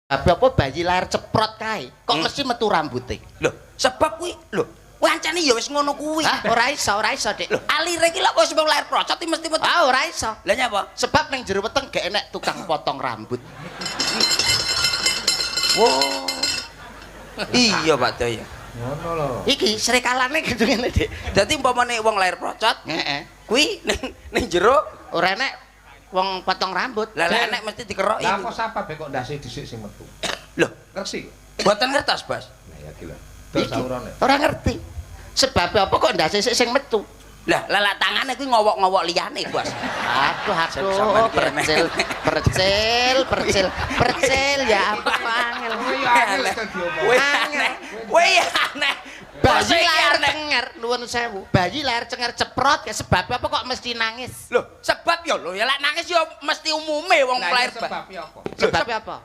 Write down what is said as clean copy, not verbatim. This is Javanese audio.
Apa bayi lahir ceprot kae kok mesti metu rambute? Lho, sebab kuwi lho, wancane ya wis ngono kuwi. Hah, ora iso, ora iso, Dik. Lho, alire iki lho wis wong lahir procot iki mesti metu. Ah, ora iso. Lah nyapa? Sebab ning jero weteng gak enek tukang potong rambut. Wow. Iya, Pak Doyo. Ngono lho. Iki srekalane gitu ngene, Dik. Dadi umpamane wong lahir procot, Heeh. kuwi ning ning jero Ora enek wong potong rambut. lah lah enek mesti dikeroki. Lah kok sapa be kok ndase dhisik sing metu? Lho, Ngerti? mboten ngertos, Bos. Lah ya iki lho. Terus Iki, saurane. ora ngerti. Sebab apa kok ndase sik sing metu? Lah, lah lah tangane kuwi ngowok-ngowok liyane, Bos. Aduh, aduh, Sampeyan ki aneh. percil, percil, percil, percil, ya ampun kok angel. Kowe ya angel iso diomong. Kowe aneh. Kowe aneh. Bayi Bos, iki lahir aneh. cenger, nuwun sewu. Bayi lahir cenger ceprot, ya sebab apa kok mesti nangis? Lho, sebab ya lho, ya lek nangis ya mesti umume wong Lah lahir. iya sebab apa? Sebab apa?